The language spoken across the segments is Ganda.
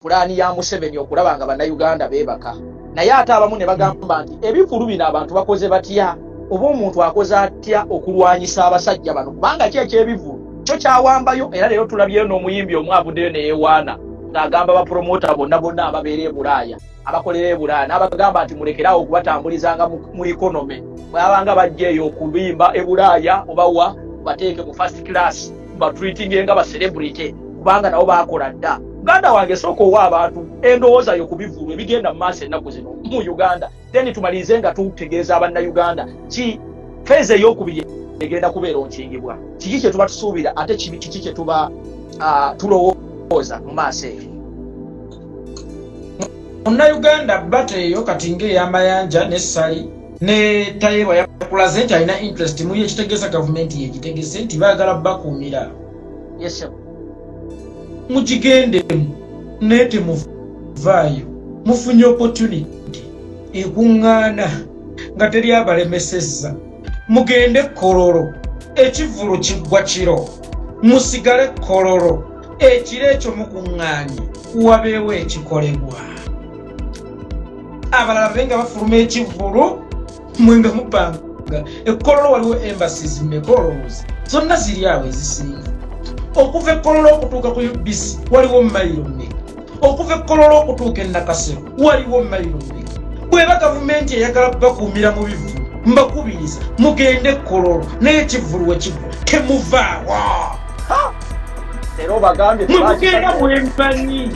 Pulaani ya Museveni okulaba nga Bannayuganda beebaka, naye ate abamu ne bagamba nti ebivulu bino abantu bakoze batya, oba omuntu akoze atya okulwanyisa abasajja bano, kubanga ki ekyebivulu kyo kyawambayo. Era leero tulabyeyo n'omuyimbi omu avuddeyo neyewaana ng'agamba bapromota bonna bonna ababeera e Bulaaya, abakolera e Bulaaya, n'abagamba nti mulekeraawo okubatambulizanga mu economy. Bwabanga bajja eyo okubimba e Bulaaya obawa bateeke mu first class, batreatinge nga ba celebrity, kubanga nabo bakola dda. Muganda wange, sooka owa abantu endowooza yo ku bivulu ebigenda mu maaso ennaku zino mu Uganda, then tumalirize nga tutegeeza Abannayuganda ki phase eyokubiri egenda kubeera onkingibwa, kiki kye tuba tusuubira, ate kiki kye tuba tulowooza mu maaso eyo. Munnayuganda, bata eyo kati ng'eyamayanja ne Ssali ne Tayebwa yakulaze nti alina interest muyo, ekitegeeza gavumenti yegitegese nti baagala bakuumira. Yes, sir. Mugigendemu naye temuvaayo. Mufunye opportunity ekuŋŋaana nga teri abalemesezza. Mugende Kololo, ekivvulu kiggwa kiro, musigale Kololo ekiro ekyo, mukuŋŋaanye, wabeewo ekikolebwa. Abalala babe nga bafuluma ekivvulu, mwe nga mupanga. Ekkololo waliwo embassies mmeka olowooza? Zonna ziri awo ezisinga. Okuva Ekkololo okutuuka ku UBC waliwo mayiro mmeka? Okuva Ekkololo okutuuka e Nakasero waliwo mayiro mmeka? Bweba gavumenti eyagala bakuumira mu bivvulu, mbakubiriza mugende Ekkololo, naye ekivvulu wekigwa temuvaawo. Era obagambye. Mwe mugenda mwemanyi,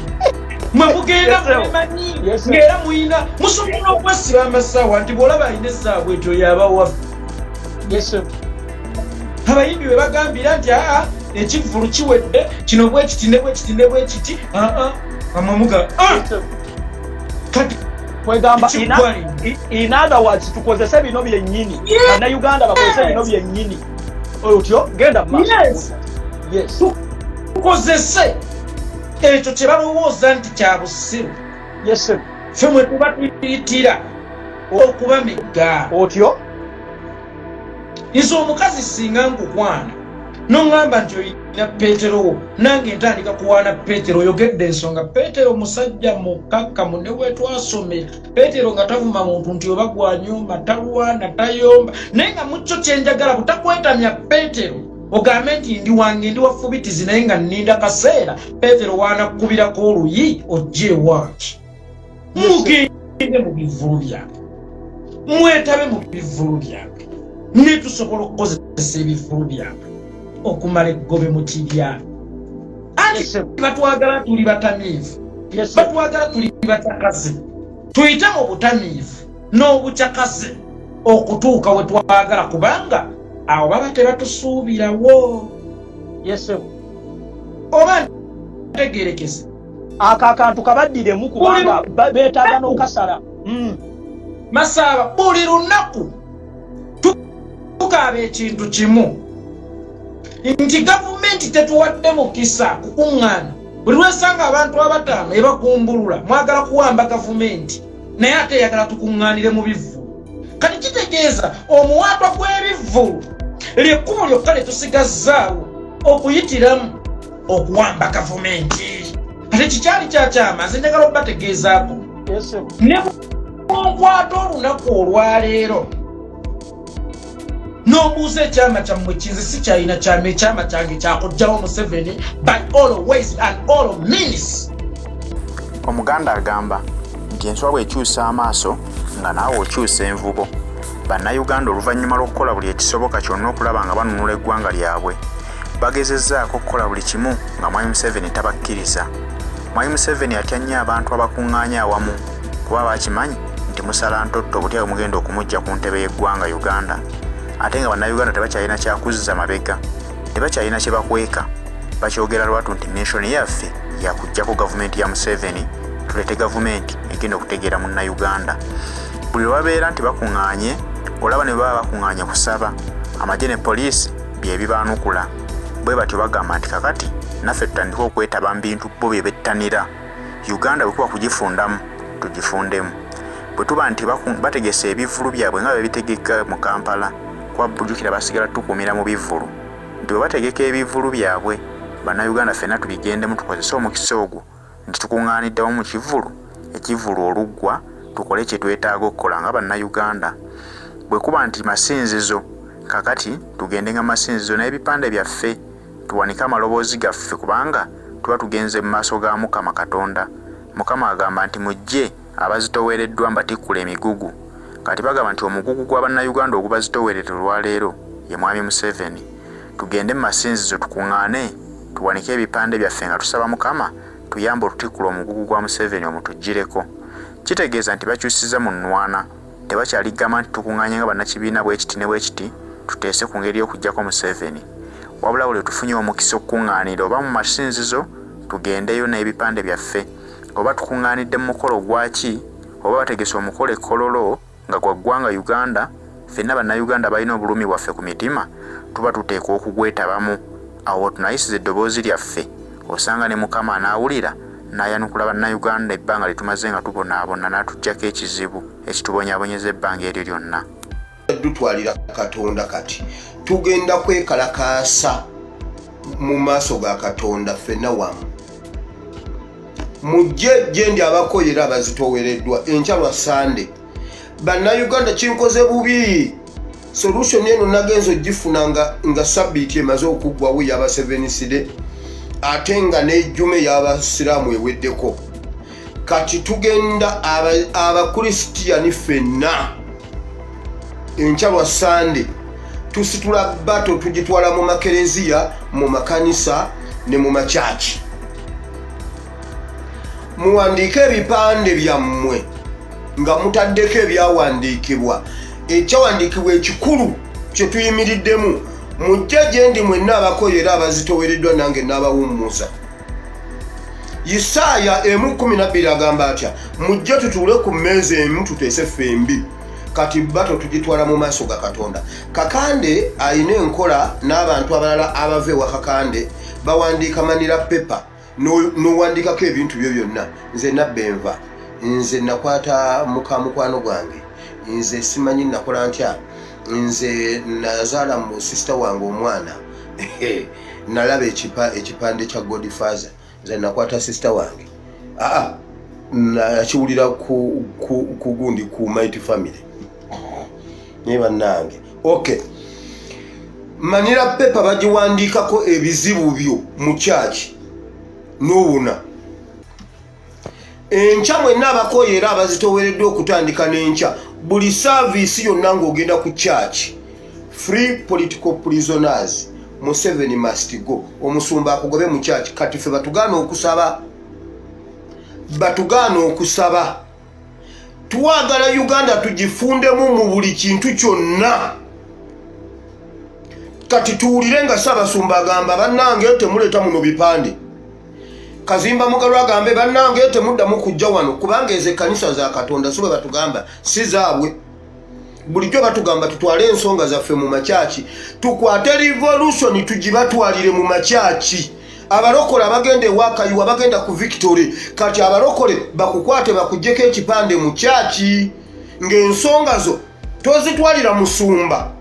mwe mugenda mwemanyi ng'era muyina musobola okwesiba amasaawa nti bw'olaba alina essaawa etyo yaba waffe. Abayimbi bwe bagambira nti aa, ekivvulu kiwedde, kino bwekiti ne bwekiti ne bwekiti, aa, amwe muga kati Kwegamba kiggwa lino. In other words, tukozese bino byennyini, Bannayuganda bakozese bino byennyini otyo genda mu maaso. Yes. Tukozese ekyo kye balowooza nti kya busiru, ffe mwe tuba tuyitira okubamigga. Otyo. Nze omukazi singa nkukwana noŋŋamba nti olina Peetero wo, nange ntandika kuwaana Peetero. Oyogedde ensonga. Peetero musajja mukakkamu, ne bwetwasomera Peetero nga tavuma muntu nti oba gwanyooma, talwana, tayomba, naye nga mukyo kyenjagala butakwetamya. Peetero ogambe nti ndi wange, ndi wafubitizi, naye nga nninda kaseera Peetero waanakkubirako oluyi ojja ewange. Mugende mu bivvulu byabwe, mwetabe mu bivvulu byabwe, ne tusobola okukozesa ebivvulu byabwe okumala eggobe mu kibya. Anti batwagala tuli batamiivu, batwagala tuli bacakaze. Tuyite mu butamiivu n'obucakaze okutuuka we twagala, kubanga awo baba tebatusuubirawo. Oba ntegerekese? Ako akantu kabaddiremu, kubanga beetaaga n'okasala. Masaaba, buli lunaku tukaaba ekintu kimu nti gavumenti tetuwadde mukisa kukuŋŋaana. Buli lwesanga abantu abataano ebagumbulula, mwagala kuwamba gavumenti, naye ate eyagala tukuŋŋaanire mu bivvulu. Kati kitegeeza omuwaatwa gw'ebivvulu lyekkubo lyokka lye tusigazzaawo okuyitiramu okuwamba gavumenti. Ate kikyali kyakyama, nze njagala okubategeezaako ne bwonkwata olunaku olwaleero n'ombuuza ekyama kyammwe, kinze sikyalina kyama. Ekyama kyange kyakugjawo Museveni by all ways and all means. Omuganda agamba nti enswa bw'ekyusa amaaso nga naawe okyusa envubo. Bannayuganda, oluvannyuma lw'okukola buli ekisoboka kyonna okulaba nga banunula eggwanga lyabwe, bagezezzaako okukola buli kimu nga Mwami Museveni tabakkiriza. Mwami Museveni atya nnyo abantu abakuŋŋaanya awamu, kuba bakimanyi nti musala ntotto butya bwe mugenda okumuggya ku ntebe y'eggwanga Uganda. Ate nga Bannayuganda tebakyalina kyakuzza mabega, tebakyalina kye bakweka, bakyogera lwatu nti mission yaffe yakuggyako gavumenti ya Museveni, tuleete gavumenti egenda okutegeera Munnayuganda. Buli lwe babeera nti bakuŋŋaanye, olaba ne baba bakuŋŋaanye kusaba, amagye ne poliisi bye bibaanukula. Bwe batyo bagamba nti kakati naffe tutandike okwetaba mu bintu bo bye bettanira. Uganda bwe kuba kugifundamu, tugifundemu. Bwe tuba nti bategese ebivvulu byabwe nga bebitegeka mu Kampala, kuba bujjukira basigala tukuumira mu bivvulu, nti bwe bategeka ebivvulu byabwe, Bannayuganda ffenna tubigendemu, tukozese omukisa ogwo. nti tukuŋŋaanidde wamu mu kivvulu, ekivvulu oluggwa tukole kye twetaaga okukola nga Bannayuganda. Bwe kuba nti masinzizo, kaakati tugendenga mu masinzizo n'ebipande byaffe, tuwanike amaloboozi gaffe kubanga tuba tugenze mu maaso ga Mukama Katonda. Mukama agamba nti mujje abazitoowereddwa mbatikkule emigugu. Kati bagamba nti omugugu gwa Bannayuganda ogubazitoowerera olwaleero ye Mwami Museveni. Tugende mu masinzizo tukung'aane tuwanike ebipande byaffe nga tusaba Mukama tuyambe otutikkule omugugu gwa Museveni omutuggyireko. Kitegeeza nti bakyusizza mu nnwana. Tebakyali gamba nti tukung'aanye nga bannakibiina bwekiti ne bwekiti tuteese ku ngeri y'okuggyako Museveni. Wabula buli lwe tufunye omukisa okukung'aanira oba mu masinzizo tugendeyo n'ebipande byaffe oba tukung'aanidde mu mukolo gwaki oba bategese omukolo e Kololo nga gwa ggwanga Uganda, ffenna Bannayuganda abalina obulumi bwaffe ku mitima tuba tuteekwa okugwetabamu. Awo wetunayisiza eddoboozi lyaffe osanga ne Mukama anaawulira n'ayanukula Bannayuganda ebbanga lye tumaze nga tubonaabona n'atuggyako ekizibu ekitubonyaabonyeza ebbanga eryo lyonna. Dutwalira Katonda kati tugenda kwekalakaasa mu maaso ga Katonda ffenna wamu. Mujje gye ndi abakoye era abazitoowereddwa enkya lwa Sande. Bannayuganda kinkoze bubi. Solution eno nagenza ogifuna nga, nga sabbiiti emaze okuggwawo ey'abaseveniside ate nga n'ejjuma ey'abasiraamu eweddeko. Kati tugenda abakulisitiyani ffenna enkya lwa Sande tusitula bato tugitwala mu makereziya, mu makanisa ne mu makyaki. Muwandiike ebipande byammwe nga mutaddeko ebyawandiikibwa, ekyawandiikibwa ekikulu kye tuyimiriddemu. Mujje gye ndi mwenna abakoye era abazitowereddwa, nange n'abawummuza. Isaaya 1:12 agamba atya? Mujje tutuule ku mmeeza emu tuteese ffembi. Kati bato tugitwala mu maaso ga Katonda. Kakande alina enkola n'abantu abalala abava ewa Kakande bawandiika manila paper n'owandiikako ebintu byo byonna. Nze nabba enva, nze nakwata muka mukwano gwange, nze simanyi nakola ntya, nze nazaala mu sisita wange omwana, nalaba ekipande kya Godfather, nze nakwata sisita wange. Aa, nakiwulira ku gundi ku Mighty Family. Naye bannange, okay, manila paper bagiwandiikako ebizibu byo mu kyaki n'owona. Enkya mwenna abakoye era abazitowereddwa okutandika n'enkya, buli saaviisi yonna ng'ogenda ku kyaki, "Free political prisoners, Museveni must go." Omusumba akugobe mu kyaki. Kati ffe batugaana okusaba, batugaana okusaba. Twagala Uganda tugifundemu mu buli kintu kyonna. Kati tuwulire nga Ssaabasumba agamba, "Bannange, temuleeta muno bipande." Kazimba Mugalu agambe, "Bannange, temuddamu kujja wano," kubanga ezo ekkanisa za Katonda, si bwe batugamba, si zaabwe. Bulijjo batugamba tutwale ensonga zaffe mu makyaki, tukwate revolution tugibatwalire mu makyaki. Abalokole abagenda ewakayiwa, bagenda ku Victory. Kati abalokole bakukwate bakugjeko ekipande mu kyaki, ng'ensonga zo tozitwalira musumba,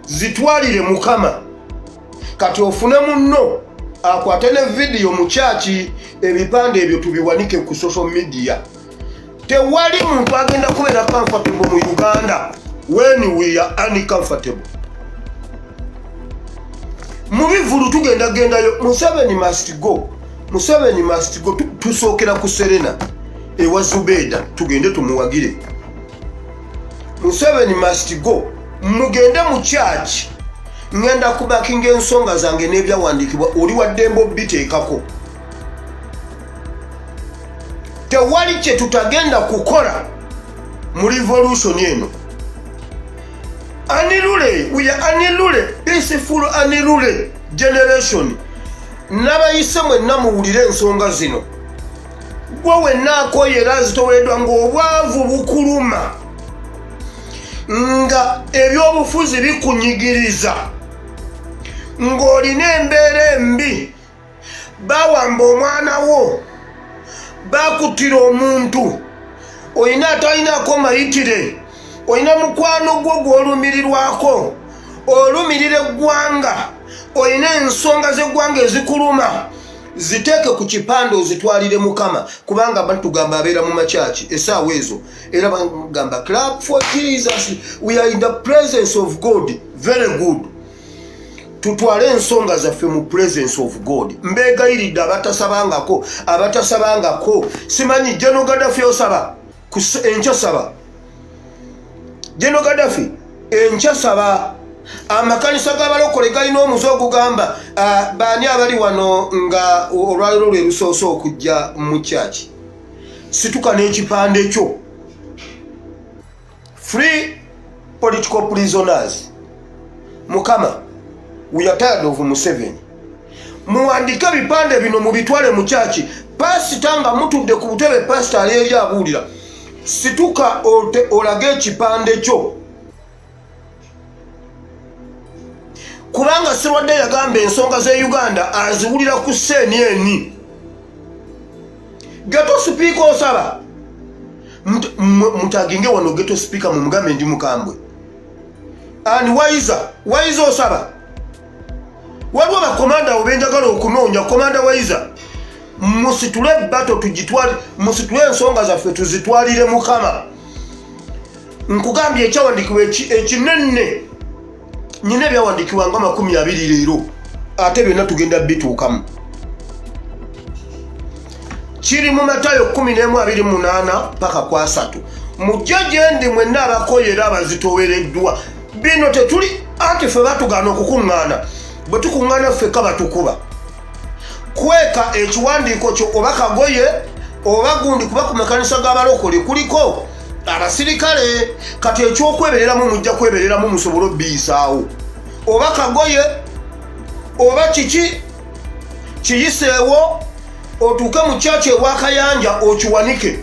zitwalire Mukama. Kati ofune munno akwate ne vidiyo mu kyaki, ebipande ebyo tubiwanike ku social media. Tewali muntu agenda kubeera comfortable mu Uganda when we are uncomfortable. Mu bivulu tugenda gendayo. Museveni must go, Museveni must go. Tusookera ku Serena ewa Zubeda, tugende tumuwagire. Museveni must go. Mugende mu kyaki, ngenda kubakinga ensonga zange n'ebyawandiikibwa. Oli waddembe obiteekako. Tewali kye tutagenda kukola mu revolution eno. Unruly, we are unruly, peaceful unruly generation. N'abayise mwenna muwulire ensonga zino. Gwe wenna akoye era azitowereddwa, ng'obwavu bukuluma, nga ebyobufuzi bikunyigiriza, ng'olina embeera embi, bawamba omwana wo, bakuttira omuntu, olina atalinaako mayitire, olina mukwano gwo gw'olumirirwako, olumirira eggwanga, olina ensonga z'eggwanga ezikuluma. Ziteeke ku kipande ozitwalire Mukama, kubanga batugamba abeera mu makyaki esaawa ezo, era bagamba clap for Jesus, we are in the presence of God. Very good. Tutwale ensonga zaffe mu presence of God. Mbeegayiridde abatasabangako, abatasabangako, simanyi General Gaddafi osaba enkya, saba General Gaddafi enkya, saba. Amakanisa g'abalokole galina omuze ogugamba, baani abali wano nga olwaliro lwe lusoose okujja mu kyaki? Situka n'ekipande kyo, "Free political prisoners." Mukama, we are tired of Museveni. Muwandike ebipande bino, mubitwale mu kyaki. Pasita nga mutudde ku butebe, pasita ali eri abuulira, situka olage ekipande kyo, kubanga Sirwadde yagamba ensonga z'e Uganda aziwulira ku CNN. Ghetto speaker osaba, mutaginge wano ghetto speaker, mumugambe ndi mukambwe. And Waiza, Waiza osaba. Waliwo bakomanda abo benjagala okunoonya. Komanda Waiza, musitule bato tugitwale, musitule ensonga zaffe tuzitwalire Mukama. Nkugambye ekyawandiikibwa ekinene, nyina ebyawandiikibwa nga 20 leero, ate byonna tugenda bituukamu. Kiri mu Matayo 11:28 paka ku 30. Mujje gye ndi mwenna abakoye era abazitowereddwa. Bino tetuli anti ffe batugaana okukuŋŋaana. Bwe tukuŋŋaana ffekka batukuba. Kweka ekiwandiiko kyo oba kagoye oba gundi, kuba ku makanisa g'abalokole kuliko abasirikale. Kati ekyokwebereramu mujja kwebereramu musobole obbiyisaawo, oba kagoye oba kiki, kiyiseewo otuuke mu kyaki ewakayanja okiwanike.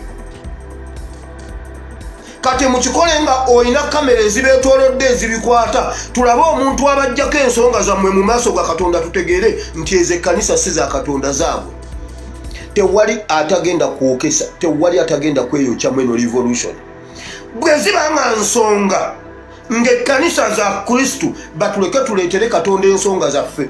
Kati mukikole nga olina kamera ezibeetoolodde ezibikwata, tulabe omuntu abajjako ensonga zammwe mu maaso ga Katonda, tutegeere nti ezo ekkanisa si za Katonda, zaabwe. Tewali atagenda kwokesa, tewali atagenda kweyokyamu eno revolution. Bwe ziba nga nsonga ng'ekkanisa za Kristu, batuleke tuleetere Katonda ensonga zaffe.